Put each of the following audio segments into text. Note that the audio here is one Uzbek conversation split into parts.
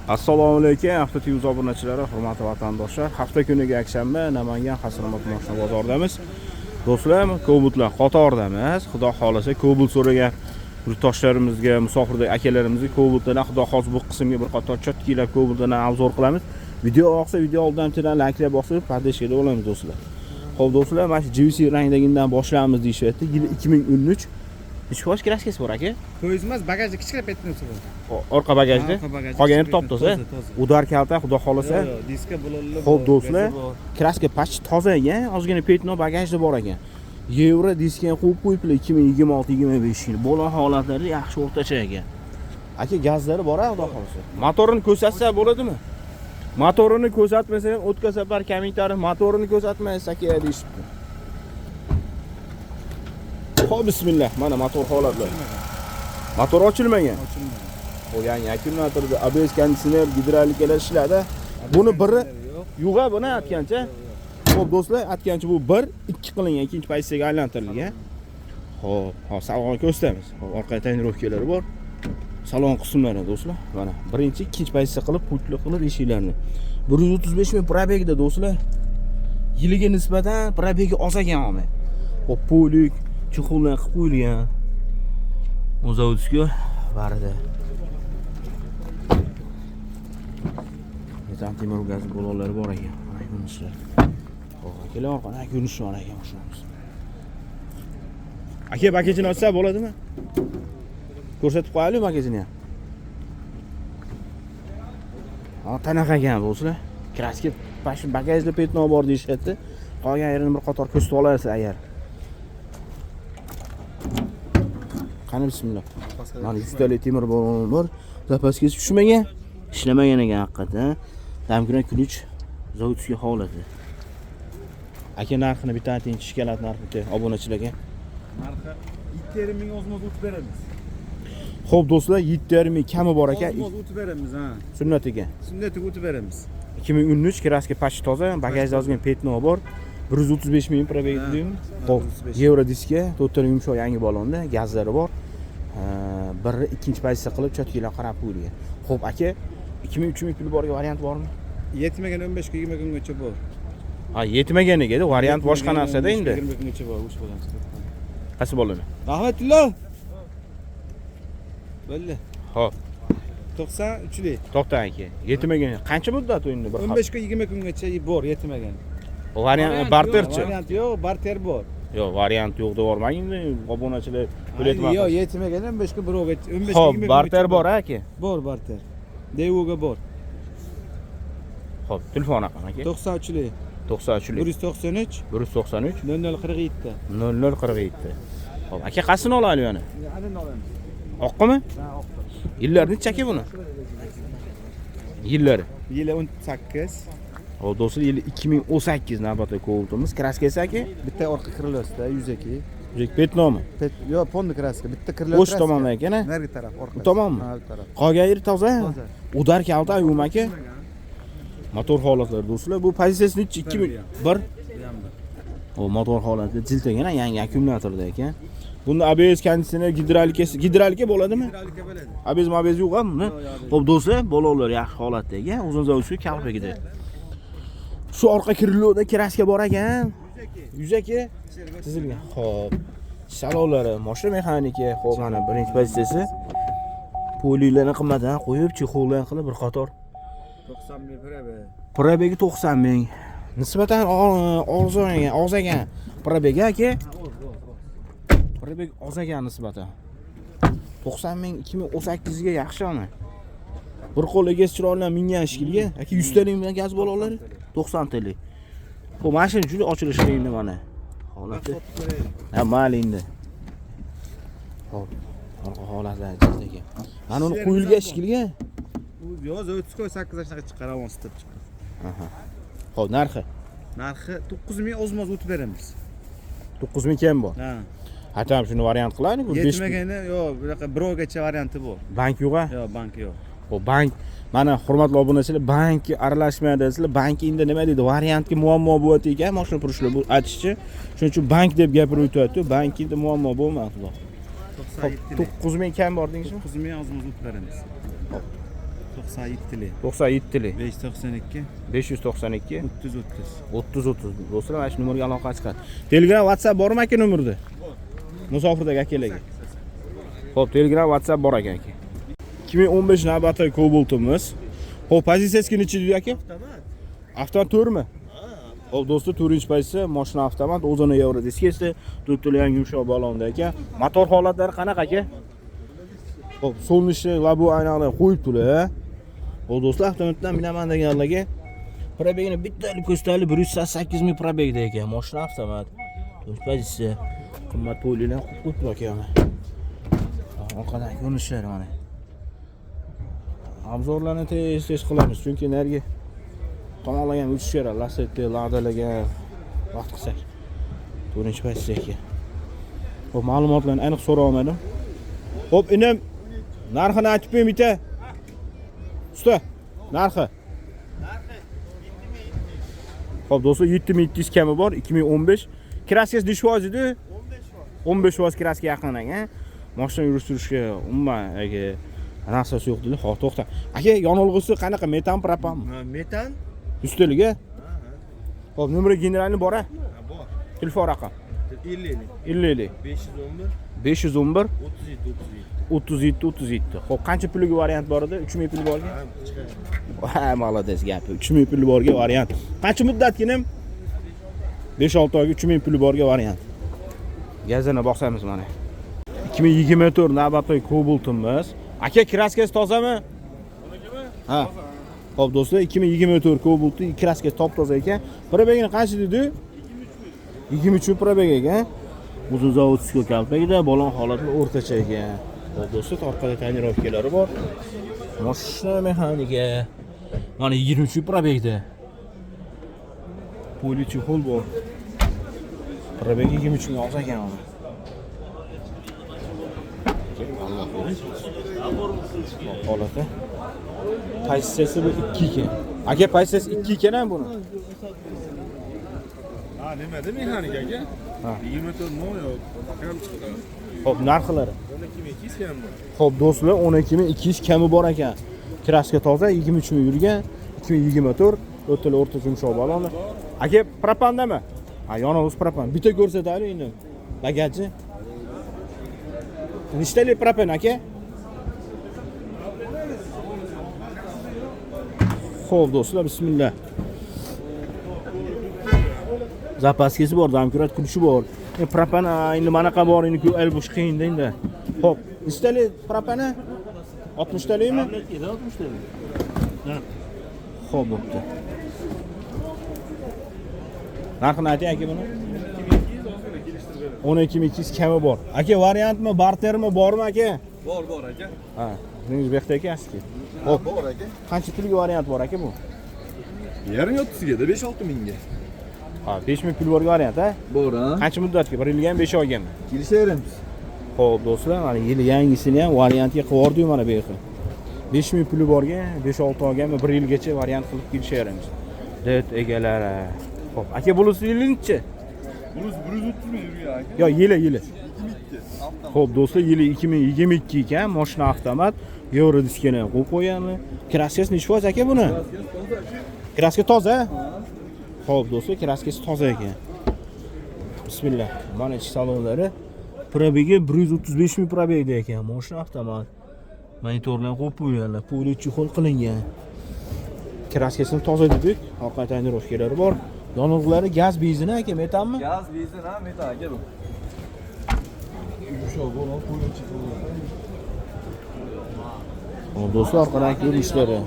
Assalomu alaykum, Avto TV obunachilari, hurmatli vatandoshlar. Hafta kuniga yakshanba Namangan Hasanobod mashina bozoridamiz. Do'stlar, Kobaltlar qatordamiz. Xudo xolasa Kobalt so'ragan yurtdoshlarimizga, musofirdagi akalarimizga Kobaltlardan Xudo xohlasa bu qismga bir qator чёткий lab Kobaltlardan обзор qilamiz. Video yoqsa, video oldidan bittadan layklar bosib, поддержка da bo'lamiz do'stlar. Xo'p do'stlar, mana shu GVC rangdagidan boshlaymiz deyishyapti. Yili 2013. Necha foiz краска si bor aka? Poyezd emas, bagajda kichkina пятно si bor. Orqa bagajda. Ha, orqa bagajda Qolgani kichkina top toza. Toza, toza. Удар kalta, Xudo xolasa. Yo'q, yo'q, diska balonlar Xo'p, bor, do'stlar. gazi bor. Краска почти toza ekan, ozgina пятно bagajda bor ekan. Yevro diska ham qo'yib qo'yibdilar 2026-25 yil. Bo'lon holatlari yaxshi, o'rtacha ekan. Aka, gazlari bor, xudo xolasa. Motorini ko'rsatsa bo'ladimi? Motorini ko'rsatmasa ham o'tgan safar kommentariy motorini ko'rsatmaysiz aka deyishibdi. Xo'p, bismillah. Mana motor holatlari. Motor ochilmagan. Ochilmagan. Xo'p, yangi akkumulyatorda ABS, konditsioner, gidravlikalar ishladi. Buni biri Yo'q. yo'q buni aytgancha. Xo'p do'stlar, aytgancha bu 1 2 qilingan, ikkinchi pozitsiyaga aylantirilgan. Xo'p, hozir salonni ko'rsatamiz. Xo'p, orqa тонировка lari bor. Salon qismlari do'stlar. Mana birinchi, ikkinchi pozitsiya qilib, пульт li qilib eshiklarni. 135 ming пробег da do'stlar. Yiliga nisbatan пробег i oz ekan olmay. Xo'p, полик, чехол lar qilib qo'yilgan. Заводской barida. Metan temir gaz balonlari bor ekan. Mana ko'rinishlar. Xo'p, akalar, orqadan ko'rinishi bor ekan mashinamiz. Aka, bagajini ochsa bo'ladimi? Ko'rsatib qo'yaylik bagajini ham. Ha, tanaqa ekan do'stlar. Краска pash bagajda пятно bor deyishyapti. Qolgan yerini bir qator ko'rsatib olasiz agar. Qani bismillah. Mana yuztalik temir balon bor. Запаска si tushmagan. Ishlamagan ekan haqiqatan. Damkina ключ заводской holati. Aka, narxini bitta ayting, shikolat narxi bitta obunachilarga. Narxi 7,5 ming ozmoz o'tib beramiz. Xo'p do'stlar, 7,5 ming kami bor ekan. Ozmoz o'tib beramiz, ha. Sunnat ekan. Sunnatiga o'tib beramiz. 2013, краска почти toza, bagajda ozgina пятно bor. 135 ming пробег Ha, deymi? Xo'p, 135. Yevro diska, to'rttala yumshoq yangi balonda, gazlari bor. Biri ikkinchi pozitsiya qilib, чёткий lar qarab qo'yilgan. Xo'p, aka, 2000 3000 puli borga variant bormi? Yetmagan 15 kun, 20 kungacha bor. Ha, yetmaganiga variant boshqa narsada endi. 20 kungacha bor, o'sha bo'lamiz. Qaysi bolani? Rahmatullo. Bo'ldi. Xo'p, 93lik. to'xtang aka. Yetmagan qancha muddat endi bir 15 kun, 20 kungacha bor yetmagan. Variant barterchi? Variant yo'q, barter bor. Yo'q, variant yo'q deb yubormang endi, obunachilar pul yetmay. Yo'q, yetmagan 15 kun birovga 15 Xo'p, 20 barter kungacha bor aka. Bor barter. Daewoo'ga bor. Xo'p, telefon raqami aka. 93lik. 93lik. 193 193 0047. 0047. Xo'p, aka, qaysini olaylik yana? Anini olamiz. Oqqimi? Ha, oqqa. Yillari necha aka buni? Yillari. Yili 18. Xo'p, do'stlar, yili 2018 navbatdagi Cobaltimiz. Краска si aka? Bitta orqa крыло sida 102. Пятно mi? Yo'q, полный краска. Bitta крыло. O'sh tomondan ekan, a? Narigi taraf, orqa. Bu tomonmi? Ha, bu taraf. Qolgan yeri toza. Toza. Удар kalta yo'qmi aka? Motor holatlari do'stlar, bu pozitsiyasi nechi? 2001. O motor holati jilt ekan, yangi akkumulyatorda ekan. Bunda ABS, konditsioner, gidravlikasi, gidravlika bo'ladimi? Gidravlika bo'ladi. ABS, ABS yo'q ham buni. Xo'p do'stlar, balonlar yaxshi holatda ekan, uzun заводской kalpagida. Shu orqa крыло da краска bor ekan. 102 chizilgan. Xo'p. Salonlari, mashina mexanika, xo'p, mana birinchi pozitsiyasi. Полик larni qimmatdan qo'yib, чехол lar qilib bir qator. 90 ming пробег. Пробег i 90 ming. Nisbatan arzon ekan, oz ekan. Пробег i aka. Пробег oz ekan nisbatan. 90 ming 2018 ga yaxshi ana. Bir qo'l egasi chiroyli mingan shekilli. Aka, 100 talik gaz balonlari 90 talik. Bu mashina juda ochilishi endi mana. Holati. Ha, mayli endi. Xo'p, orqa holatlari jilt ekan. Mana uni qo'yilgan shekilli. U yo'q, заводской 8 shunaqa chiqar, avans deb chiqar. Xo'p, narxi Narxi 9 ming ozmoz o'tib beramiz. 9 ming kam bor. Ha. Hatam shuni variant qilaylik. Yetmagani yo'q, bunaqa birovgacha varianti bor. Bank yo'q a? Yo'q, bank yo'q. Xo'p, bank, mana hurmatli obunachilar, bank aralashmaydi desizlar, bank endi nima deydi, variantga muammo bo'lyapti ekan, mashina furushlar bu aytishicha. Shuning uchun bank deb gapirib o'tyapti, bank endi muammo bo'lmadi xudo. Xo'p, 97 9 ming kam bor dedingizmi? 9 ming ozmoz o'tib beramiz. 97lik. 97lik. 592 592 30 30. 30 30. Do'stlar, mana shu nomerga aloqa chiqadi. Telegram, WhatsApp bormi aka nomerda? Musofirdagi akalarga. Xo'p, Telegram, WhatsApp bor ekan aka. 2015 navbatdagi Cobalt'imiz. Xo'p, pozitsiyasi necha deydi aka? Avtomat. Avtomat 4mi? Xo'p, do'stlar, 4-pozitsiya, mashina avtomat, o'zini yevro diskesi, to'rttala yangi yumshoq balonda aka. Motor holatlari qanaqa aka? Xo'p, солнечный лобовой aynani qo'yibdilar. Xo'p, do'stlar, avtomatdan minaman deganlarga пробег ini bitta ilib ko'rsataylik, 188 ming пробег da ekan, mashina avtomat. 4 pozitsiya. Qimmat poylilar qo'yib qo'yibdi aka mana. Orqadan ko'rinishlari mana. Обзор larni tez tez qilamiz, chunki narigi tomonlarga ham o'tish kerak, Lacetti, Ladalarga vaqt qilsak. 4-pozitsiya ekan. Xo'p, ma'lumotlarni aniq so'ra olmadim. Xo'p, inim, narxini aytib qo'ying bitta. Usta, narxi. Xo'p, do'stlar, 7700 kami bor, 2015. Краска si nechi foiz edi? 15% краска yaqin ekan. Mashina yurish turishga umuman aka narsasi yo'q dedi. Xo'p, to'xta. Aka, yonilg'isi qanaqa? Metan, propanmi? Metan? Yuztaliga? Xo'p, nomeri генеральный bor a? Bor. Telefon raqam 50 50 511 511 37 37. 37 37. Xo'p, qancha pulga variant bor edi? 3000 pul borga? Ha, chiqadi. Ha, молодец gapi. 3000 pul borga variant. Qancha muddatga inim? 5-6 oyga 3000 pul borga variant. Gazini bosamiz mana. 2024 navbatdagi Cobalt'imiz. Aka, краска si tozami? Ha. Xo'p, do'stlar, 2024 Cobalt'ning краска si top-toza ekan. Пробег ini qancha dedi? 23 пробег ekan. Uzun заводской kalpagida balon holati o'rtacha ekan. Xo'p, do'stlar, orqada тонировка lari bor. Mashina mexanika. Mana 23 пробег da. Пули чехол bor. Пробег 23 ming oz ekan uni. Alloh. Holati. Pozitsiyasi bu 2 ekan. Aka, pozitsiyasi 2 ekan ham buni. Ha, nimada mexanika aka? Ha. 24 ming yo'q. Kam chiqadi. Xo'p, narxlari. 12 200 kam bor. Xo'p, do'stlar, 12 200 kami bor ekan. Краска toza, 23 ming yurgan, 2024, o'rtalar o'rtacha yumshoq baloni. Aka, propandami? Ha, yonimiz propan. Bitta ko'rsataylik endi. Bagaji. Nechtalik propan aka? Xo'p, do'stlar, bismillah. Запаска si bor, домкрат ключ i bor. Propan endi manaqa bor, endi albush qiyinda endi. Xo'p, nechtalik propani? 60 talikmi? Xo'p, bo'pti. Narxini ayting aka buni. 12 200 kami bor. Aka, variantmi, bartermi bormi aka? Bor, bor aka. Ha, o'zingiz bu yoqda ekansizki. Xo'p, Bor aka. qancha pulga variant bor aka bu? Yarim 30ga 5-6 mingga. Ha, 5000 pul borga variant, ha? Bor, ha? Qancha muddatga? 1 yilga ham, 5 oygami? Kelishaveramiz. Xo'p, do'stlar, mana yili yangisini ham variantga qilib yubordik mana bu yerga. 5000 puli borga, 5-6 oygami, 1 yilgacha variant qilib kelishaveramiz. Det egalari. Xo'p, aka, bunisi yili? Bunisi 130 ming yurgan aka. Yo, yili, yili. 22. Xo'p, do'stlar, yili 2022 ekan, mashina avtomat, yevro diskini ham qo'yib qo'yganmi? Краска si nechi foiz aka buni? Краска toza? Xo'p, do'stlar, краска si toza ekan. Bismillah. Mana ichki salonlari. Пробег i 135 ming пробег da ekan. Mashina avtomat. Monitorlar qo'yib qo'yganlar, пули чехол qilingan. Краска sini toza dedik. Orqa тонировка lari bor. Yonilg'ilari gaz, benzin aka, metanmi? Gaz, benzin ha, metan aka bu. Yumshoq bo'lib, qo'yuvchi. Xo'p, do'stlar, orqadan ko'rinishlari.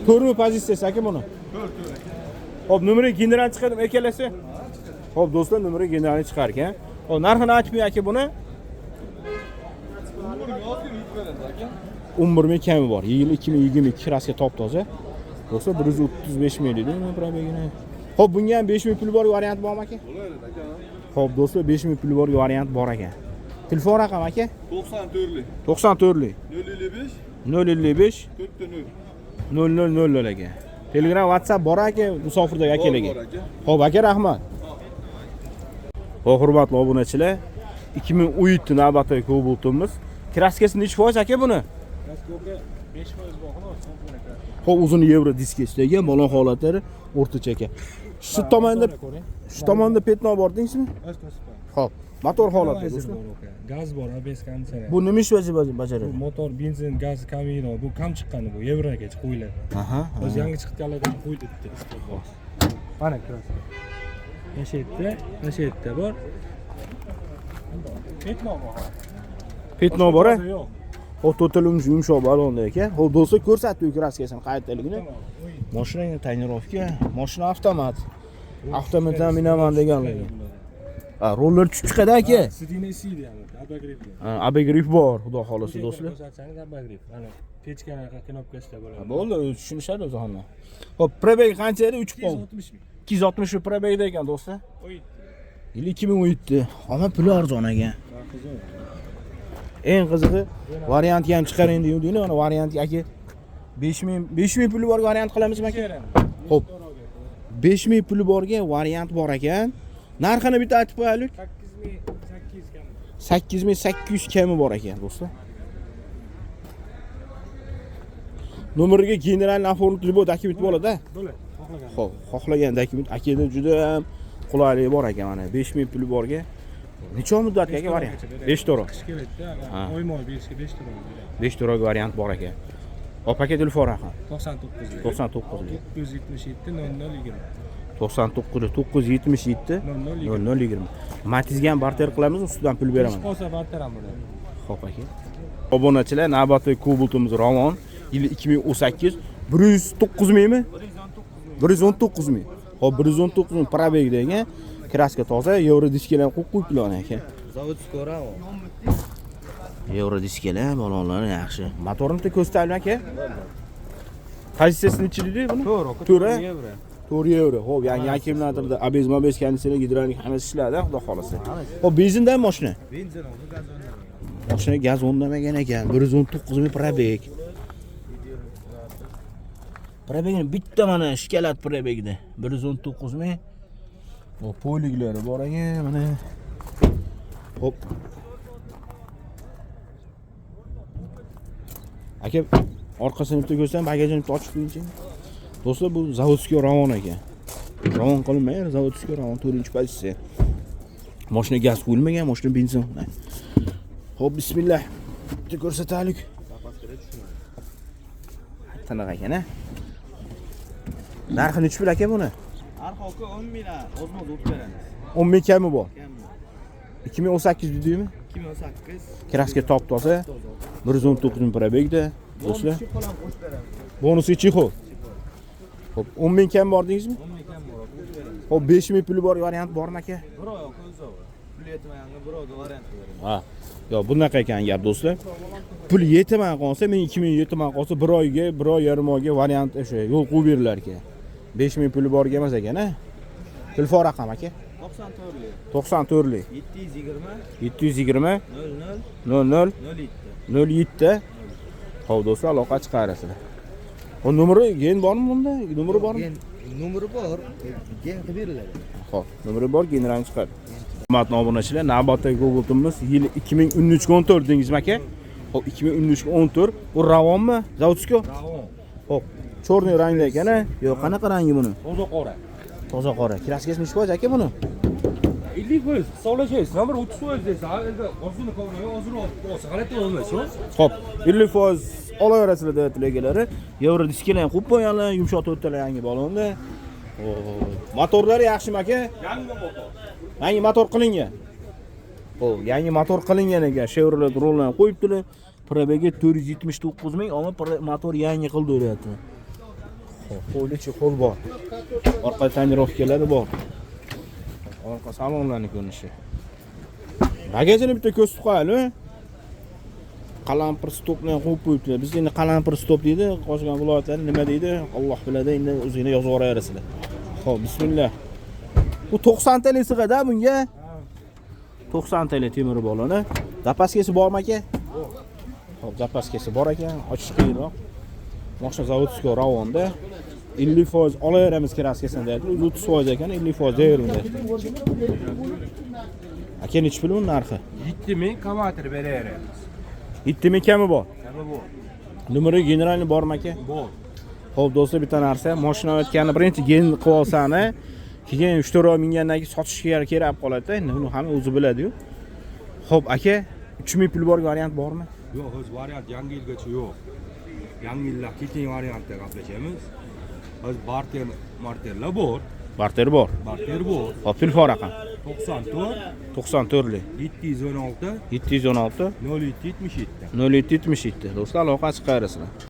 To'rtmi pozitsiyasi aka buni? 4 4 aka. Xo'p, nomeri general chiqadimi ikkalasi? Xo'p, do'stlar, nomeri general chiqar ekan. Xo'p, narxini aytib qo'ying aka buni. Ozgina yutib beradi aka. 11 ming kami bor. Yil 2022, краска top toza. Do'stlar, 135 ming deydi пробег ini. Xo'p, bunga ham 5 ming pul bor variant bormi aka? Bo'laveradi aka. Xo'p, do'stlar, 5 ming pul bor variant bor ekan. Telefon raqami aka? 94lik. 94lik 055 055 4 0. 0000 aka. Telegram, WhatsApp bor aka musofirdagi akalarga. Bor aka. Xo'p, aka, rahmat. Xo'p, hurmatli obunachilar, 2017 navbatdagi Cobalt'imiz. Краска si nechi foiz aka buni? Краска 5% bor xolos. Xo'p, uzun yevro diskasi ekan, balon holatlari o'rtacha ekan. Shu tomonda ko'ring. Shu tomonda пятно bor deysizmi? O'z ko'rsatib. Xo'p, motor holati do'stlar. Bor aka. Gaz bor, ABS konditsioner. Bu nima ish Bu bajaradi? Motor, benzin, gaz kamino, bu kam chiqqani bu Yevrogacha qo'yiladi. O'zi yangi chiqqanlardan qo'ydi bitta isbot bor. Mana краска. Mana shu yerda, mana shu yerda bor. Пятно bor. Пятно bor a? Yo'q. Xo'p, to'rttala yumshoq balonda ekan. Xo'p, do'stlar, ko'rsatdi краска sini qayerdaligini. Mashina тонировка, mashina avtomat. Avtomatdan minaman deganlar. Ha, rollar tushib chiqadi aka. Сиденье isiydi ham, обогрев. Ha, обогрев bor, xudo xolasa do'stlar. Ko'rsatsangiz обогрев. Mana pechkanaqa knopkasida bo'ladi. Ha, bo'ldi, tushunishadi o'zi hamma. Xo'p, пробег qancha edi? 3 pol. 260 ming. 260 ming пробег da ekan do'stlar. 17. Yil 2017. Ammo puli arzon ekan. Eng qizig'i variantga ham chiqaring deydi, mana variantga aka 5000 5000 puli bor variant qilamizmi aka? Xo'p. 5000 puli borga variant bor ekan. Narxini bitta aytib qo'yaylik. 8800 kam. 8800 kami bor ekan do'stlar. Nomeriga генеральный оформить любой документ bo'ladi. Bo'ladi, xohlagan. Xo'p, xohlagan документ akada juda ham qulaylik bor ekan mana 5000 puli borga. Necha muddatga aka variant? 5 to'rov. Qish keladi-da, Ha. oyma-oy berishga 5 to'rov beradi. 5 to'rovga variant bor ekan. Hop, aka, telefon raqami 99. 99 lik. 977 00 20. 99 977 00 20. 00 20. Matizga ham barter qilamiz, ustidan pul beraman. Qolsa barter ham bo'ladi. Xo'p aka. Obunachilar, navbatdagi Cobaltimiz Ravon yili 2018 109 mingmi? 119 ming. Xo'p, 119 ming пробег degan, краска toza, yevro diskalar ham qo'yib qo'yibdilar aka. Заводской Ravon. Yevro diskalar, balonlari yaxshi. Motorini bitta ko'rsataylik aka. Pozitsiyasi nechi dedi buni? 4 To'rt, a? Yevro. 4 yevro. Xo'p, yangi akkumulyatorda ABS, MABS konditsioner, gidravlik hammasi ishlaydi, xudo xolasa. Xo'p, benzindan mashina. Benzin oldi, gaz o'ynamagan. Mashina gaz o'ndamagan ekan. 119 ming пробег. Пробег ini bitta mana shkalat пробег da. 119 ming. O poliklari bor ekan mana. Xo'p. Aka, orqasini bitta ko'rsam, bagajini bitta ochib qo'yingchi. Do'stlar, bu заводской Ravon ekan. Ravon qilinmagan, заводской Ravon 4-pozitsiya. Mashina gaz qo'yilmagan, mashina benzin. Xo'p, bismillah. Bitta ko'rsataylik. Tiniq ekan, a? Narxi nechi pul aka buni? Narxi aka 10 ming, ozma-oz o'tib beramiz. 10 ming kami bor. Kam. 2018 dedingmi? 2018. Краска top toza. 119 ming пробег da, do'stlar. Bonus ham qo'shib beramiz. Bonusi чехол. Xo'p, 10 ming kam bor dedingizmi? 10 ming kam bor, qo'shib beramiz. Xo'p, 5 ming puli bor variant bormi aka? Bir oy aka o'zi. Pul yetmaganga bir oyga variant beramiz. Ha. Yo'q, bunaqa ekan gap do'stlar. Pul yetmay qolsa, men 2000 yetmay qolsa, bir oyga, bir oy yarim oyga variant o'sha yo'l qo'yib berilar ekan. 5 ming puli borga emas ekan, a? Telefon raqam aka? 94lik 94 lik 720 720 00 00 07. 07. Xo'p do'stlar, aloqa chiqarasizlar. O nomeri gen bormi bunda? Nomeri bormi? Gen nomeri bor, gen qilib beriladi. Xo'p, nomeri bor, generalni chiqadi. Hurmatli obunachilar, navbatdagi Cobaltimiz yili 2013 14 dengizmi aka? Xo'p, 2013 14. Bu Ravonmi? Заводской? Ravon. Xo'p, черный rangda ekan, a? Yo'q, qanaqa rangi buni? Toza qora. Toza qora. Краска si nechi foiz aka buni? 50% hisoblashingiz, nomer 30% desa, endi ozgina kovlab, ozroq olsa g'alati bo'lmaysiz. Xo'p, 50% olaverasizlar deyaptilar egalari. Yevro diskalar ham qo'yib qo'yganlar, yumshoq to'rttala yangi balonda. Xo'p, motorlari yaxshimi aka? Yangi motor. Yangi motor qilingan. Xo'p, yangi motor qilingan ekan. Chevrolet rollarni qo'yibdilar. Пробег i 479 ming, ammo motor yangi qildi deyapti. Xo'p, qo'yli чехол bor. Orqa тонировка lari bor. Orqa salonlarning ko'rinishi. Bagajini bitta ko'rsatib qo'yaylik. Qalampir stopni ham qo'yib qo'yibdilar. Bizda endi qalampir stop deydi, qolgan viloyatlarda nima deydi, Alloh biladi, endi o'zinglar yozib yuboraverasizlar. Xo'p, bismillah. Bu 90 talik sig'adi bunga. 90 talik temir baloni. Запаска si bormi aka? Xo'p, запаска si bor ekan, ochish qiyinroq. Mashina заводской Ravonda 50% olaveramiz краска sini deyapti. O'zi 30% ekan, 50% deyvering. Aka, nechi pul buni narxi? 7000 kamatr beraveramiz. 7 ming kami bor. Kami bu. Numeri генеральный bormi, aka? Bor. Xo'p, do'stlar, bitta narsa, mashina olayotganni birinchi gen qilib olsani, keyin 3-4 oy mingandan keyin sotishga kerak bo'lib qoladi-da. Endi uni hamma o'zi biladi-yu. Xo'p, aka, 3000 pul bor variant bormi? Yo'q, hozir variant yangi yilgacha yo'q. Yangi yillar keyin variantda gaplashamiz. Hozir barter marterlar bor. Barter bor. Barter bor. Xo'p, telefon raqam 94 94 716 716 07 77. 07 77. Do'stlar, aloqa chiqarasizlar.